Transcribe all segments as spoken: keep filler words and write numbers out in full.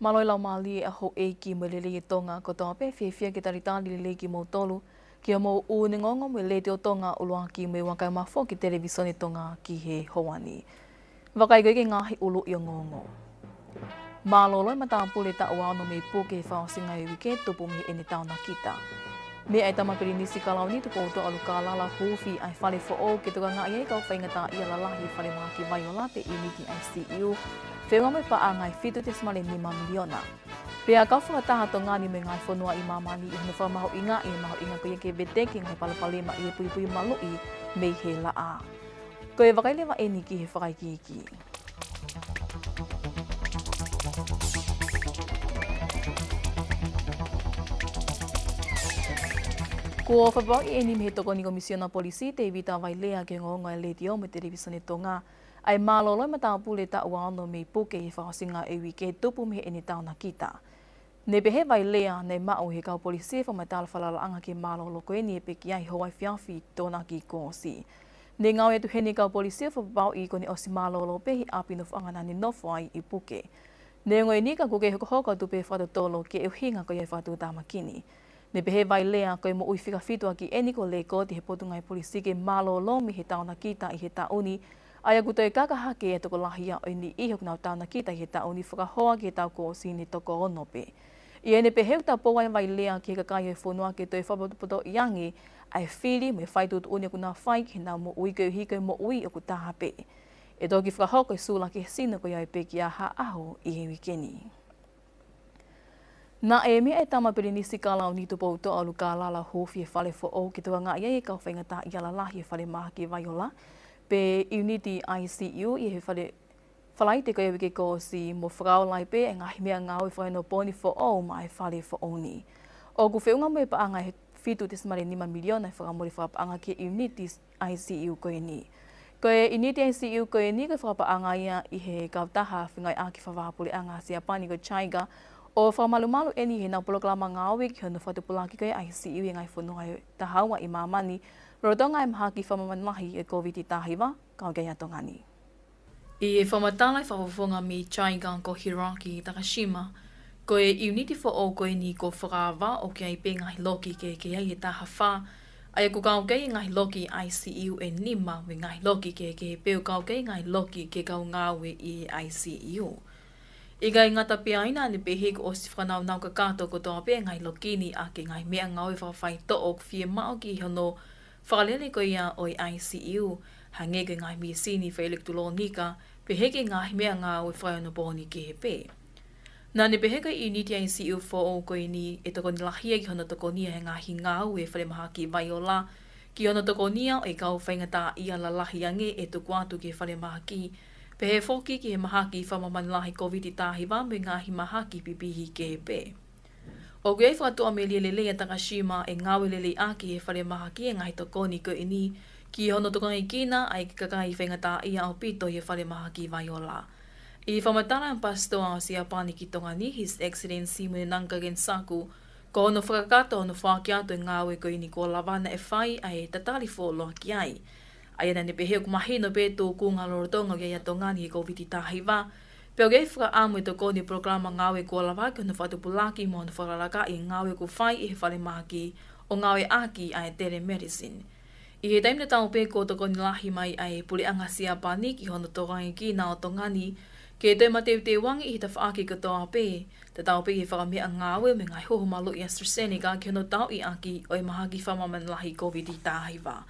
Mālō e laumālie ʻa houʻeiki mo e lelei ʻa Tonga kotoa pē, fiefia ke talitali lelei kimoutolu ki hoʻomou ʻū neongo mo e Letiō Tonga ʻuluaki mo e ua kae ʻumaʻā foki e Televisone Tonga ki he houa ni. Vakai ko ia ki he ngaahi ʻuluʻi ongoongo. Mālōlō e matāpule taʻu ua ono mei puke he fakaʻosinga e uike tupu mei heʻene taonakita. Meʻa ʻa e Tama Pilinisi Kalauni Tupoutoʻa ʻUlukalala ʻo huufi ʻa e fale foʻou ke tokangaʻi ai e kau faingataʻaʻia lalahi ʻi he falemahaki vaiola pe ʻiuniti I C U, feʻunga mo e paʻanga ʻe fitu tesimale nima miliona. Pea kau fakataha ʻa Tonga ni mo e ngaahi fonua ʻi māmani ʻi hono fakamahuʻingaʻi e mahuʻinga ko ia ke veteki e ngaahi palopalema ʻi he puipuimaluʻi mei he laʻā. Ko e vakai leva eni ki he fakaikiiki. Kuo fakapapauʻi eni mei he Tokoni Komisiona Polisi, Tevita Vailea, ki he ongoongo ʻa e Letiō mo e Televisone Tonga, ʻa e mālōlō e matāpule taʻu ua ono mei puke he fakaʻosinga e uike tupu mei heʻene taonakita. Ne pehē ʻe Vailea, naʻe maʻu ʻe he kau polisi e fakamatala falalaʻanga ki he mālōlō ko eni ʻi he pekia ʻi he houa efiafi Tokonaki kuo ʻosi. Ne ngāue atu heni e kau polisi ʻo fakapapauʻi kuo ne ʻosi mālōlō pē ʻi he ʻapi nofoʻanga naʻa ne nofo ai ʻi puke. Neongo eni ka kuo kei hokohoko atu pē fakatotolo ki he ʻuhinga ko ia e fakatuʻutāmaki ni. Ne pehē ʻe Vailea, ko e moʻui fika fitu ʻaki eni kuo lekooti ʻe he Potungāue Polisi ke mālōlō mei he taonakita ʻi he taʻu ni, ʻa ia ʻoku toe kaka hake ʻa e tokolahi ia ʻo e niʻihi ʻoku nau taonakita ʻi he taʻu ni fakahoa ki he taʻu kuo ʻosi ne toko ono pē. ʻI heʻene pehē ʻoku tapou ʻa Vailea ki he kakai ʻo e fonua ke toe fakapotopotoʻi ange ʻa e fili mo e fai tuʻutuʻuni ʻoku nau fai ki heʻenau moʻui koeʻuhi ko e moʻui ʻoku taha pē. ʻE toki fakahoko e sula ki he sino ko ia ʻo e pekia ha ʻaho ʻi he uike ni. Naʻe meʻa ʻa e Tama Pilinisi Kalauni Tupoutoʻa ʻUlukalala ʻo huufi e fale foʻou ke tokangaʻi ai e kau faingataʻaʻia lalahi ʻi he falemahaki vaiola pe ʻiuniti I C U ʻi he fale Falaite ko ia e uike kuo ʻosi mo fakaola ai pē e ngaahi meʻangāue fakaeonopooni foʻou maʻa e fale foʻou ni. ʻOku feʻunga mo e paʻanga ʻe fitu tesimale nima miliona e fakamole fakapaʻanga ki he ʻiuniti I C U ko eni. Ko e ʻiuniti I C U ko eni ko e fakapaʻanga ia ʻi he kautaha fengāueʻaki fakavahaʻapuleʻanga Siapani ko e JICA, ʻo fakamalumalu eni ʻi heʻenau polokalama ngāue ki hono fakatupulaki ko ia e I C U ʻi he ngaahi fonua ʻe taha ua ʻi māmani, lolotonga e mahaki fakamamahi e Kōviti taha hiva, kau ki ai ʻa Tonga ni. ʻI he fakamatala ʻa e fakafofonga mei JICA ko Hiroaki Takashima, ko e ʻiuniti foʻou ko eni kuo fakaava ʻoku ʻi ai pē ngaahi loki kehekehe ʻi he taha fā, ʻa ia ʻoku kau ki ai e ngaahi loki I C U ʻe nima mo e ngaahi loki kehekehe pē ʻoku kau ki ai e ngaahi loki ke kau ngāue ʻi he I C U. ʻIkai ngata pē ai, naʻa ne pehē kuo ʻosi fakanaunau kakato kotoa pē e ngaahi loki ni ʻaki e ngaahi meʻangāue fakafaitoʻo ʻoku fiemaʻu ki hono fakalele ko ia ʻo e I C U, hangē ko e ngaahi mīsini fakaʻilekitulōnika, pehē ki he ngaahi meʻangāue fakaeonopooni kehe pē. Naʻa ne pehē ko e ʻiuniti I C U foʻou ko eni ʻe tokoni lahi ia ki hono tokoniʻi e ngaahi ngāue falemahaki vaiola, ki hono tokoniʻi ʻo e kau faingataʻaʻia lalahi ange ʻe tuku atu ki he falemahaki, pehē foki ki he mahaki fakamamahi lahi Kōviti taha hiva mo e ngaahi mahaki pipihi kehe pē. ʻOku ʻi ai e fakatuʻamelie lelei ʻa Takashima ʻe ngāue lelei ʻaki ʻe he falemahaki e ngaahi tokoni ko eni ki hono tokangaekina ʻa e kakai faingataʻaʻia ʻaupito ʻi he falemahaki vaiola. ʻI he fakamatala ʻa e ʻAmipasitoa ʻo Siapani ki Tonga ni, His Excellency Munenanga Kensaku, ko hono fakakakato hono foaki atu e ngāue ko eni kuo lava naʻe fai ʻa e tatali fuoloa ki ai. ʻA ia naʻa ne pehē ʻoku mahino pē e tūkunga lolotonga ʻoku ʻi ai ʻa Tonga ni he Kōviti taha hiva, pea ʻoku ʻi ai e fakaʻamu ʻe tokoni e polokalama ngāue kuo lava ki hono fakatupulaki mo hono fakalakalakaʻi e ngāue ʻoku fai ʻe he falemahaki ʻo ngāueʻaki ʻa e telemedicine. ʻI he taimi tatau pē kuo tokoni lahi mai ʻa e Puleʻanga Siapani ki hono tokangaekina ʻo Tonga ni, ke toe mateuteu ange ʻi he tafaʻaki kotoa pē, tatau pē ki he fakameʻangāue mo e ngaahi huhu maluʻi AstraZeneca ki hono tauʻi ʻaki ʻo e mahaki fakamamahi lahi Kōviti taha hiva.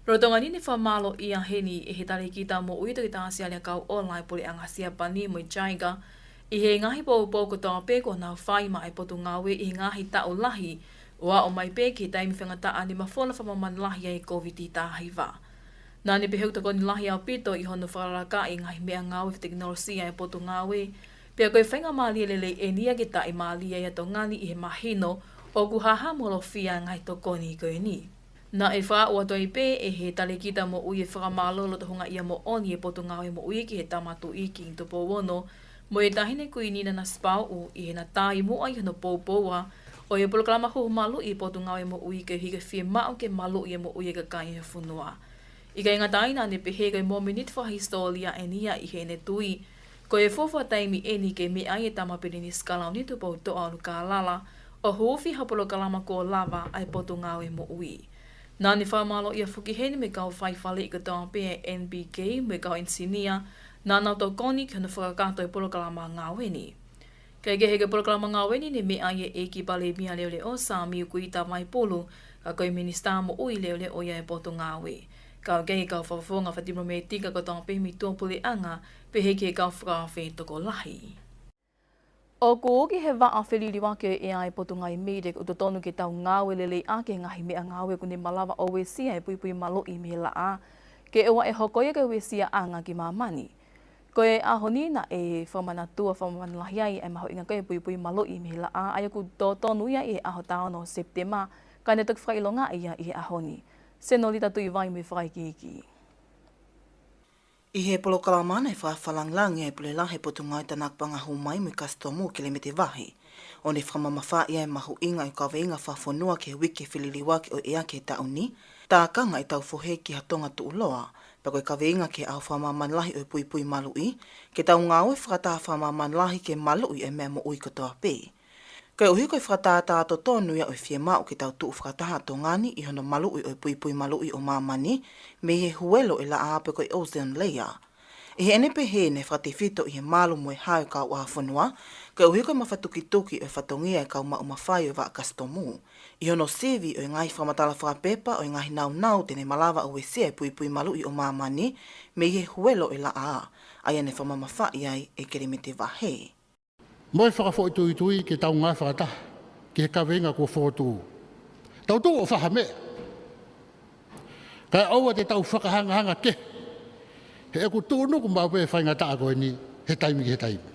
Lolotonga ni naʻe fakamālōʻia heni ʻe he Talēkita Moʻui Toketā Sialia Kauʻola ʻa e Puleʻanga Siapani mo e JICA, ʻi he ngaahi poupou kotoa pē kuo nau fai maʻa e Potungāue ʻi he ngaahi taʻu lahi, ʻo aʻu mai pē ki he taimi faingataʻa ne mafola fakamamahi lahi ai e Kōviti taha hiva. Naʻa ne pehē ʻoku tokoni lahi ʻaupito ʻi hono fakalakalakaʻi e ngaahi meʻangāue fakatekinolosia ʻa e Potungāue, pea ko e faingamālie lelei eni ia ke taʻimālie ai ʻa Tonga ni ʻi he mahino ʻoku hāhā mo holofia e ngaahi tokoni ko eni. Naʻe fakahā atu ai pē ʻe he Talēkita Moʻui e fakamālō loto houngaʻia moʻoni ʻa e Potungāue Moʻui ki he Tama Tuʻi Kingi Tupou Ono mo e Taʻahine Kuini Nanasipauʻu ʻi heʻena taimi muʻa ʻi hono poupoua ʻo e polokalama huhu maluʻi e Potungāue Moʻui koeʻuhi ko e fiemaʻu ke maluʻi e moʻui ʻa e kakai ʻo e fonua. ʻIkai ngata ai, naʻa ne pehē ko e mōmeniti fakahisitōlia eni ia ʻi heʻene tui Ko e fuofua taimi ʻeni ke meʻa ai e Tama Pilinisi Kalauni Tupoutoʻa ʻUlukalala ʻo huufi ha polokalama kuo lava ʻa e Potungāue Moʻui. Naʻa ne fakamālōʻia foki heni mo e kau faifaleʻi kotoa pē ʻa e N B K mo e kau ʻenisinia naʻa nau tokoni ki hono fakakakato e polokalama ngāue ni. Kaekehe, ko e polokalama ngāue ni ne meʻa ai e ʻEiki Palēmia Leʻoleʻo, Samiu Kuita Vaipulu, ka ko e Minisitā Moʻui Leʻoleʻo ia ʻo e Potungāue, kau ki ai e kau fakafofonga fakatipilometika kotoa pē mei tuʻapuleʻanga, pehē ki he kau fakaafe tokolahi. ʻOku uki he vaʻa feliliuaki ʻo e ʻea ʻa e Potungāue MEIDECC ʻoku totonu ke tau ngāue lelei ʻaki e ngaahi meʻangāue ʻoku ne malava ʻo uesia e puipui maluʻi mei he laʻā, ke ʻoua ʻe hoko ia ko e uesiaʻanga ki māmani. Ko e ʻaho ni naʻe fakamanatua fakamāmani lahi ai e mahuʻinga ko e puipui maluʻi mei he laʻā, ʻa ia ʻoku totonu ia ʻi he ʻaho taha ono ʻo Sepitema, ka ne toki fakaʻilongaʻi ia ʻi he ʻaho ni. Senolita Tuʻivai mo e fakaikiiki. ʻI he polokalama naʻe fakalangilangi ai e Pule Lahi ʻo e Potungāue Tānaki Paʻanga Hū Mai mo e Kasitomu, Kelemete Vahe, ʻo ne fakamamafaʻi ai e mahuʻinga ʻo e kaveinga fakafonua ki he uike feliliuaki ʻo e ʻea ki he taʻu ni, tākanga ʻetau fohe ki ha Tonga tuʻuloa, pea ko e kaveinga ki he ʻaho fakamāmani lahi ʻo e puipui maluʻi, ke tau ngāue fakataha fakamāmani lahi ke maluʻi e meʻa moʻui kotoa pē. Koeʻuhi ko e fakatātā totonu ia ʻo e fiemaʻu ke tau tuʻu fakataha ʻa Tonga ni ʻi hono maluʻi ʻo e puipui maluʻi ʻo māmani mei he huelo ʻo e laʻā pe ko e ozone layer. ʻI heʻene pehē naʻe fakatefito ʻi he malu mo e hā ʻo e kauʻāfonua, koeʻuhi ko e mafatukituki ʻo e fatongia ʻa e kau maʻu mafai ʻo e vaʻa kasitomu, ʻi hono sivi ʻo e ngaahi fakamatala fakapepa ʻo e ngaahi nāunau te ne malava ʻo uesia e puipui maluʻi ʻo māmani mei he huelo ʻo e laʻā, ʻa ia naʻe fakamamafaʻi ai ʻe Kelemete Vahe. Mo e fakafoʻituitui ke tau ngāue fakataha ki he kaveinga kuo fokotuʻu. Tau tuʻu ʻo fai ha meʻa, kae ʻoua te tau fakahangahanga kehe, he ʻoku tuʻunuku maʻu pē e faingataʻa ko eni he taimi ki he taimi.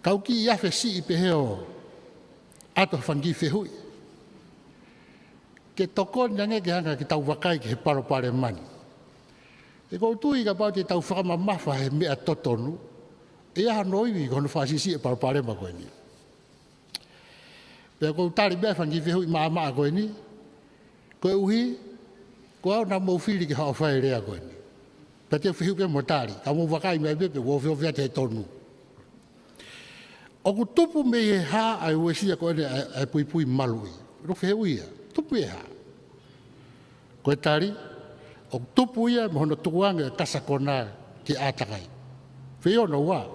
Kau kiʻi afe siʻi pehē ʻo ʻoatu ha fanga kiʻi fehuʻi ke tokoni ange ke hanga ke tau vakai ki he palopalema ni. He ʻoku ou tui kapau te tau fakamamafa he meʻa totonu, ʻe ʻi ai hano ivi ki hono fakasiʻisiʻi e palopalema ko eni. Pea ʻoku ou tali pē ʻa e fanga kiʻi fehuʻi maʻamaʻa ko eni, koeʻuhi ko au naʻa mou fili ke haʻu ʻo fai e lea ko eni. Pea te u fehuʻi pē mo tali, ka mou vakai mai pē pe ʻoku ofiofi atu he tonu. ʻOku tupu mei he hā ʻa e uesia ko eni ʻa e, ʻa e puipui maluʻi? Lau fehuʻi ia, tupu mei he hā? Ko e tali, ʻoku tupu ia mei hono tukuange ʻo e kasa kona ki he ʻātakai. Fehuʻi hono ua,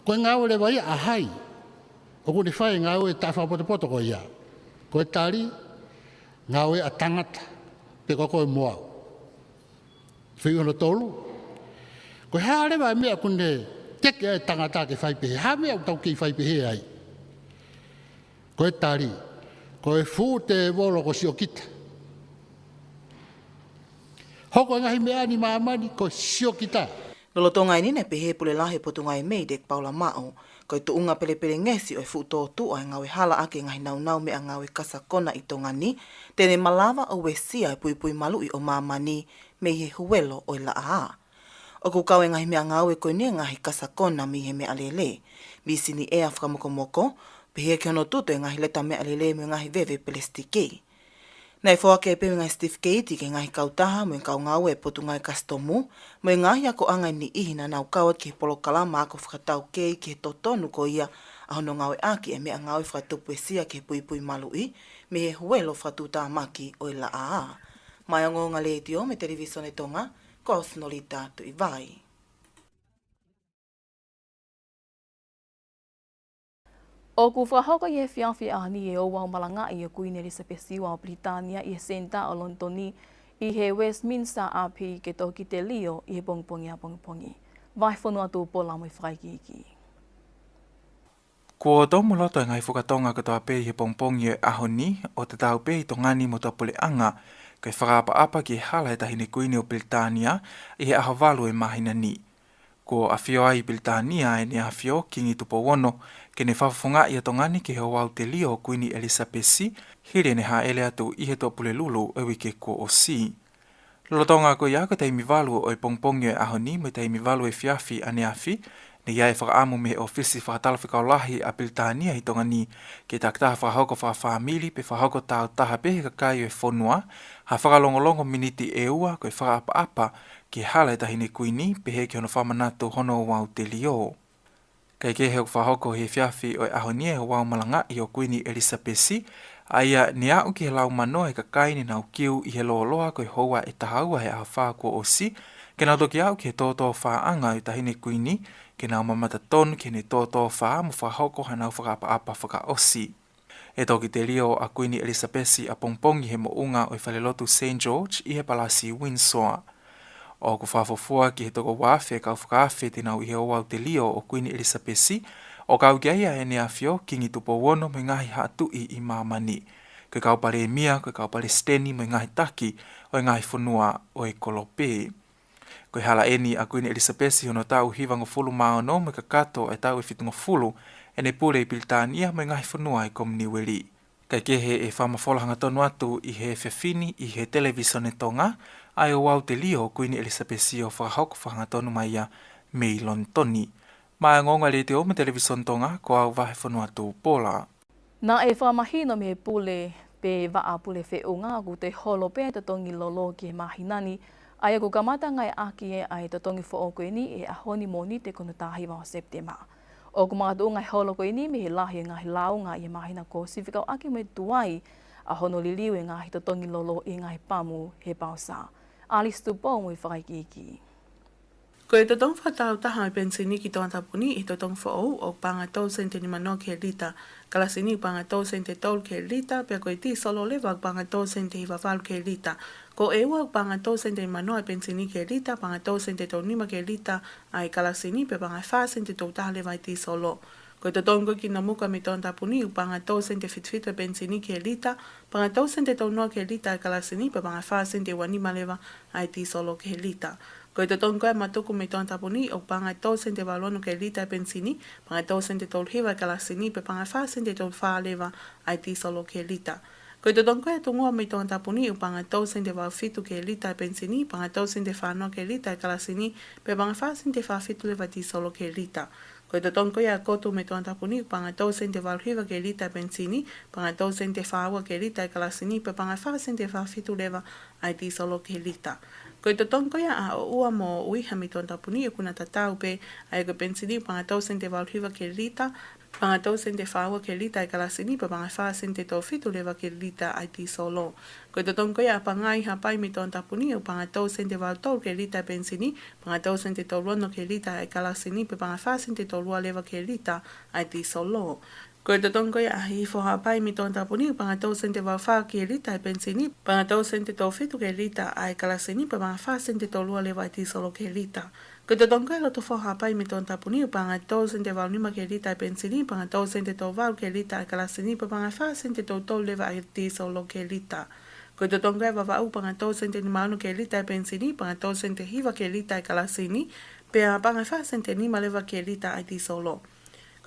ko e ngāue leva ia ʻa hai ʻoku ne fai e ngāue taʻefakapotopoto ko ia? Ko e tali, ngāue ʻa tangata, pe ko koe mo au. Fehuʻi hono tolu, ko e hā leva e meʻa ʻoku ne teke ai e tangata ke fai pehē? Hā e meʻa ʻoku tau kei fai pehē ai? Ko e tali, ko e fuʻu tēvolo ko siokita. Hoko e ngaahi meʻa ni ʻi māmani ko siokita. Lolotonga eni naʻe pehē ʻe he Pule Lahi ʻo e Potungāue MEIDECC, Paula Maʻu, ko e tuʻunga pelepelengesi ʻo e fuʻu tōtuʻa e ngāue hala ʻaki e ngaahi nāunau meʻangāue kasa kona ʻi Tonga ni, te ne malava ʻo uesia e puipui maluʻi ʻo māmani mei he huelo ʻo e laʻā. ʻOku kau e ngaahi meʻangāue ko eni e ngaahi kasa kona mei he meʻalele, mīsini ʻea fakamokomoko, pehē ki hono tutu e ngaahi leta meʻalele mo e ngaahi veve pelesitiki. Naʻe foaki ai pē mo e ngaahi sitifikeiti ki he ngaahi kautaha mo e kau ngāue ʻa e Potungāue Kasitomu mo e ngaahi akoʻanga ʻe niʻihi naʻa nau kau atu ki he polokalama ako fakataukei ki he totonu ko ia ʻa hono ngāueʻaki e meʻangāue fakatupu uesia ki he puipui maluʻi mei he huelo fakatuʻutāmaki ʻo e laʻā. Maʻá e Ongoongo Letiō mo e Televīsone Tonga, ko au Senolita Tuʻivai. ʻOku fakahoko ʻi he efiafi ʻaho ni e ouau malangaʻi ʻo Kuini ʻElisapesi Ua ʻo Pilitānia ʻi he Senitā ʻo Lonitoni ʻi he Westminster Abbey ke toki telio ʻi he pongipongi ʻapongipongi. Vahefonua Tupola mo e fakaikiiki. Kuo tomuloto e ngaahi fuka Tonga kotoa pē ʻi he pongipongi ʻo e ʻaho ni, ʻo tatau pē ʻi Tonga ni mo tuʻapuleʻanga, ko e fakaʻapaʻapa ki he hala ʻo e Taʻahine Kuini ʻo Pilitānia ʻi he ʻaho valu ʻo e māhina ni. Kuo ʻafio ai ʻi Pilitānia ʻa ʻEne ʻAfio Kingi Tupou Ono, ke ne fakafofongaʻi ʻa Tonga ni ki he ouau telio ʻo Kuini ʻElisapesi, hili ʻene hāʻele atu ʻi he Tuʻapulelulu ʻo e uike kuo ʻosi. Lolotonga ko ia, ko e taimi valu ʻo e pongipongi ʻo e ʻaho ni mo e taimi valu efiafi ʻaneafi, naʻe ʻi ai e fakaʻamu mei he ʻŌfisi Fakatalofikalahi ʻa Pilitānia ʻi Tonga ni, ke takitaha fakahoko fakafāmili pe fakahoko tāutaha pē ʻe he kakai ʻo e fonua ha fakalongolongo miniti ʻe ua ko e fakaʻapaʻapa ki he hala ʻo e Taʻahine Kuini, pehē ki hono fakamanatu hono ouau telio. Kae kehe, ʻoku fakahoko he efiafi ʻo e ʻaho ni e ouau malangaʻi ʻo Kuini ʻElisapesi, ʻa ia ne aʻu ki he laumano ʻo e kakai ne nau kiu ʻi he lōloa ko e houa ʻe taha ua he ʻaho fā kuo ʻosi, ke nau toki aʻu ki he tōtōfaʻanga ʻo e Taʻahine Kuini, ke nau mamata tonu ki heʻene tōtōfā mo fakahoko hanau fakaʻapaʻapa fakaʻosi. ʻE toki telio ʻa Kuini ʻElisapesi ʻapongipongi he moʻunga ʻo e falelotu Saint George ʻi he Palasi Windsor. ʻOku fakafuofua ki he toko ua afe kau fakaafe te nau ʻi he ouau telio ʻo Kuini ʻElisapesi, ʻo kau ki ai ʻa ʻEne ʻAfio Kingi Tupou Ono mo e ngaahi haʻa tuʻi ʻi māmani, ko e kau palēmia, ko e kau palesiteni mo e ngaahi taki ʻo e ngaahi fonua ʻo e kolope. Ko e hala ʻeni ʻa Kuini ʻElisapesi hono taʻu hivangofulu mā ono mo e kakato ʻa e taʻu ʻe fitungofulu ʻene pule ʻi Pilitānia mo e ngaahi fonua ʻo e Kominiueli. Kae kehe, ʻe fakamafola hangatonu atu ʻi he efiafi ni ʻi he Televīsone Tonga ʻa e ouau telio ʻo Kuini ʻElisapesi ʻo fakahoko fakahangatonu mai ia mei Lonitoni. Maʻá e ongoongo ʻa e Letiō mo e Televīsone Tonga, ko au Vahefonua Tupola. Naʻe fakamahino mei he pule pe vaʻa pule feʻunga ʻoku toe holo pē e totongi lolo ki he māhina ni, ʻa ia ʻoku kamata ngāueʻaki ʻa e totongi foʻou ko eni he ʻaho ni, Mōnite, ko hono taha hiva ʻo Sepitema. ʻOku makatuʻunga e holo ko eni mei he lahi e ngaahi lāunga ʻi he māhina kuo ʻosi fekauʻaki mo e tuai ʻa hono liliu e ngaahi totongi lolo ʻi he ngaahi pamu he pausa. Alice Tupou mo e fakaikiiki. Ko e totongi fakatāutaha ʻo e penisini ki Tongatapu ni ʻi he totongi foʻou ʻoku paʻanga ʻe tolu sēniti ʻe nimanoa ki he lita, kalasini paʻanga ʻe tolu sēniti ʻe tolu ki he lita, pea ko e tīsolo leva ʻoku paʻanga ʻe tolu sēniti ʻe hiva valu ki he lita. Ko e ua ʻoku paʻanga ʻe tolu sēniti ʻe nimanoa e penisini ki he lita, paʻanga ʻe tolu sēniti ʻe tolu nima ki he lita ʻa e kalasini, pea paʻanga ʻe fā sēniti ʻe tolu taha leva e tīsolo. Ko e totongi ko ē ki Nomuka mei Tongatapu ni ʻoku paʻanga ʻe tolu sēniti ʻe fitu fitu e penisini ki he lita, paʻanga ʻe tolu sēniti ʻe tolu noa ki he lita e kalasini, pea paʻanga ʻe fā sēniti ʻe ua nima leva ʻa e tīsolo ki he lita. Ko e totongi ko ē ʻa Matuku mei Tongatapu ni ʻoku paʻanga ʻe tolu sēniti ʻe valu ono ki he lita e penisini, paʻanga ʻe tolu sēniti ʻe tolu hiva e kalasini, pea paʻanga ʻe fā sēniti ʻe tolu fā leva ʻa e tīsolo ki he lita. Ko e totongi ko ē ʻa Tungua mei Tongatapu ni ʻoku paʻanga ʻe tolu sēniti ʻe valu fitu ki he lita e penisini, paʻanga ʻe tolu sēniti ʻe fā noa ki he lita e kalasini, pea paʻanga ʻe fā sēniti ʻe fā fitu leva e tīsolo ki he lita. Ko e totongi ko ia ʻa Kotu mei Tongatapu ni ʻoku paʻanga ʻe tolu sēniti ʻe valu hiva ki he lita e penisini, paʻanga ʻe tolu sēniti ʻe fā ua ki he lita e kalasini, pea paʻanga ʻe fā sēniti ʻe fā fitu leva ʻa e tīsolo ki he lita. Ko e totongi ko ia ʻa ʻOʻua mo ʻUiha mei Tongatapu ni ʻoku na tatau pē, ʻa ia ko e penisini paʻanga ʻe tolu sēniti ʻe valu hiva ki he lita, paʻanga ʻe tolu sēniti ʻe fā ua ki he lita e kalasini, pea paʻanga ʻe fā sēniti ʻe tolu fitu leva ki he lita ʻa e tīsolo. Ko e totongi ko ia ʻa Pangai Haʻapai mei Tongatapu ni ʻoku paʻanga ʻe tolu sēniti ʻe valu tolu ki he lita e penisini, paʻanga ʻe tolu sēniti ʻe tolu ono ki he lita e kalasini, pea paʻanga ʻe fā sēniti ʻe tolu ua leva ki he lita ʻa e tīsolo. Ko e totongi ko ia ʻa Hihifo Haʻapai mei Tongatapu ni ʻoku paʻanga ʻe tolu sēniti ʻe valu fā ki he lita e penisini, paʻanga ʻe tolu sēniti ʻe tolu fitu ki he lita ʻa e kalasini, pea paʻanga ʻe fā sēniti ʻe tolu ua leva e tīsolo ki he lita. Ko e totongi ko ia ʻa Lotofao Haʻapai mei Tongatapu ni ʻoku paʻanga ʻe tolu sēniti ʻe valu nima ki he lita e penisini, paʻanga ʻe tolu sēniti ʻe tolu valu ki he lita e kalasini, pea paʻanga ʻe fā sēniti ʻe tolu tolu leva ʻa e tīsolo ki he lita. Ko e totongi ko ia ʻa Vavaʻu ʻoku paʻanga ʻe tolu sēniti ʻe nima ono ki he lita e penisini, paʻanga ʻe tolu sēniti ʻe hiva ki he lita e kalasini, pea paʻanga ʻe fā sēniti ʻe nima leva ki he lita ʻa e tīsolo.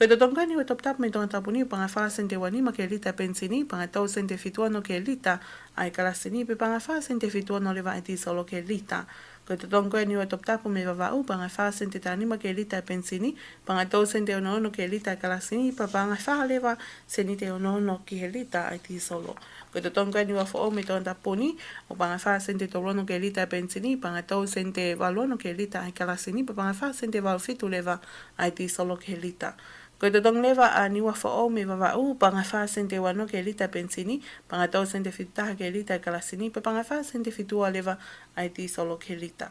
Ko e totongi ko ia ʻa Niuatoputapu mei Tongatapu ni ʻoku paʻanga ʻe fā sēniti ʻe ua nima ki he lita e penisini, paʻanga ʻe tolu sēniti ʻe fitu ono ki he lita ʻa e kalasini, pea paʻanga ʻe fā sēniti ʻe fitu ono leva ʻa e tīsolo ki he lita. Ko e totongi ko ia ʻa Niuatoputapu mei Vavaʻu ʻoku paʻanga ʻe fā sēniti ʻe taha nima ki he lita e penisini, paʻanga ʻe tolu sēniti ʻe ono ono ki he lita e kalasini, pea paʻanga ʻe fā leva sēniti ʻe ono ono ki he lita ʻa e tīsolo. Ko e totongi ko ia ʻa Niuafoʻou mei Tongatapu ni ʻoku paʻanga ʻe fā sēniti ʻe tolu ono ki he lita e penisini, paʻanga ʻe tolu sēniti ʻe valu ono ki he lita e kalasini, pea paʻanga ʻe fā sēniti ʻe valu fitu leva ʻa e tīsolo ki he lita. Ko e totongi leva ʻa Niuafoʻou mei Vavaʻu ʻoku paʻanga ʻe fā sēniti ʻe ua ono ki he lita e penisini, paʻanga ʻe tolu sēniti ʻe fitu taha ki he lita e kalasini, pea paʻanga ʻe fā sēniti ʻe fitu ua leva ʻa e tīsolo ki he lita.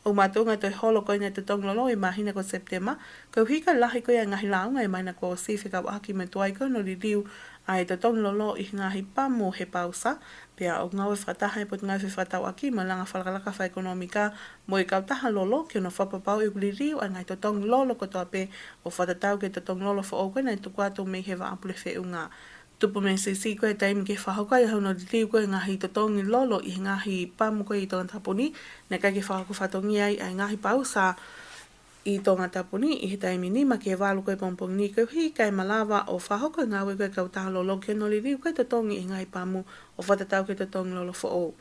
ʻOku makatuʻunga e toe holo ko eni e totongi lolo ʻi he māhina ko Sepitema, koeʻuhi ko e lahi ko ia e ngaahi lāunga ʻi he māhina kuo ʻosi fekauʻaki mo e tuai ko hono liliu ʻa e totongi lolo ʻi he ngaahi pamu he pausa, pea ʻoku ngāue fakataha e Potungāue Fefakatauʻaki mo e Langa Fakalakalaka Fakaʻekonōmika mo e Kautaha Lolo ki hono fakapapauʻi ʻoku liliu ʻa e ngaahi totongi lolo kotoa pē ʻo fakatatau ki he totongi lolo foʻou ko ē naʻe tuku atu mei he vaʻa pule feʻunga. Tupu mei he siʻisiʻi ko ē taimi ke fakahoko ai hono liliu ko ē e ngaahi totongi lolo ʻi he ngaahi pamu ko ē ʻi Tongatapu ni, naʻe ʻikai ke fakahoko fatongia ai ʻa e ngaahi pausa ʻi Tongatapu ni ʻi he taimi nima ki he valu ko ē pongipongi ni, koeʻuhi kae malava ʻo fakahoko e ngāue ko ē e Kautaha Lolo ki hono liliu ko ē e totongi ʻi he ngaahi pamu ʻo fakatatau ki he totongi lolo foʻou.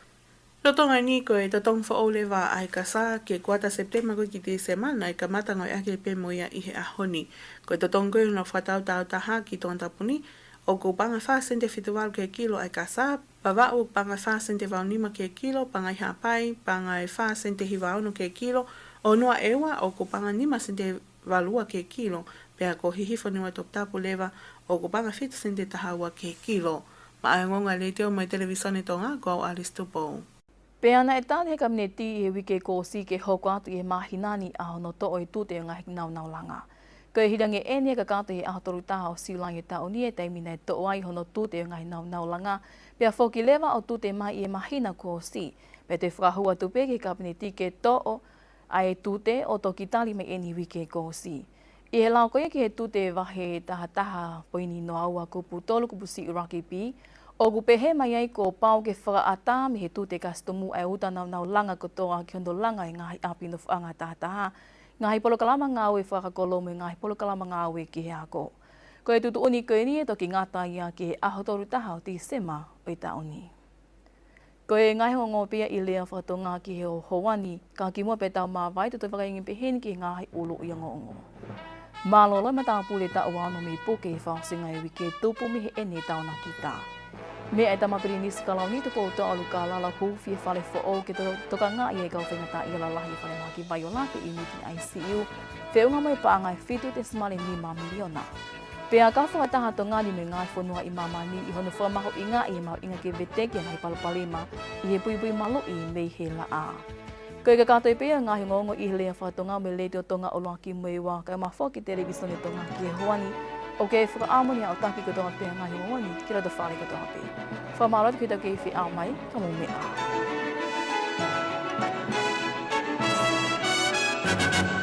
Lolotonga ni ko e totongi foʻou leva ʻa e kasa ki he kuata Sepitema ko ē ki Tīsema, naʻe kamata ngāueʻaki pē mo ia ʻi he ʻaho ni. Ko e totongi ko ē hono fakatau tāutaha ki Tongatapu ni ʻoku paʻanga fā sente fitu valu ki he kilo ʻa e kasā. Vavaʻu ʻoku paʻanga fā sente valu nima ki he kilo. Paʻanga ʻi Haʻapai, paʻanga ʻe fā sente hiva ono ki he kilo. ʻOnua ʻEua ʻoku paʻanga nima sente valu ua ki he kilo. Pea ko Hihifo, Niuatoputapu leva ʻoku paʻanga fitu sente taha ua ki he kilo. Maʻá e ongoongo ʻa e Letiō mo e Televisone Tonga, ko au Alice Tupou. Pea naʻe tali ʻe he Kapineti ʻi he uike kuo ʻosi ke hoko atu ʻi he māhina ni ʻa hono toʻo e tute ʻo e ngaahi nāunau langa. Ko e hili ange ʻeni ʻa e kakato ʻi he ʻaho tolu taha ʻo Siulai ʻo e taʻu ni, ʻa e taimi naʻe toʻo ai hono tute ʻo e ngaahi nāunau langa, pea foki leva ʻo tute mai ʻi he māhina kuo ʻosi. Pea toe fakahū atu pē ki he Kapineti ke toʻo ʻa e tute ʻo toki tali mai ʻeni he uike kuo ʻosi. ʻI he lao ko ia ki he tute vahe taha taha poini noa ua kupu tolu kupu siʻi ʻuluaki B, ʻoku pehē mai ai kuo pau ke fakaʻatā mei he tute kasitomu ʻa e uta nāunau langa kotoa ki hono langa ʻo e ngaahi ʻapi nofoʻanga taha taha, ngaahi polokalama ngāue fakakolo mo e ngaahi polokalama ngāue ki he ako. Ko e tuʻutuʻuni ko ʻeni ʻe toki ngata ia ki he ʻaho tolu taha ʻo Tīsema ʻo e taʻu ni. Ko e ngaahi ongoongo pē ia ʻi he lea fakatonga ki he ʻaho ni, ka kimuʻa pea tau māvae, te tau toe vakai angé pē heni ki he ngaahi ʻuluʻi ongoongo. Mālō e matāpule taʻu ono mei puke he fakaʻosinga ʻo e uike, tupu mei heʻene taonakita. Meʻa ʻa e Tama Pilinisi Kalauni Tupou Tauʻolukālala, hūfi e fale foʻou ke to-, tokangaʻi e kau faingataʻaʻia lalahi ʻi he falemahaki Vaiolate ʻi he ʻiuniti I C U, feʻunga mo e paʻanga ʻe fitu tesimale nima miliona. Pea ka fakataha Tonga ni mo e ngaahi fonua ʻi māmani ʻi hono fakamahuʻingaʻi e mahuʻinga ke veteki e ngaahi palopalema ʻi he puipui maluʻi mei he laʻā. Ko e kakato ia pē ʻo e ngaahi ongoongo ʻi he lea fakatonga mei he Letiō Tonga ʻUluaki mo e Ua, kae ʻumaʻā foki e Televisone Tonga ki he ʻaho ni. ʻOku fakaʻamu eni ʻa e ʻaho taki kotoa pē ʻa e ngaahi ongoongo ni ki loto fale kotoa pē. Fakamālō atu ki he tau kei feʻao mai, ka mou meʻa ā.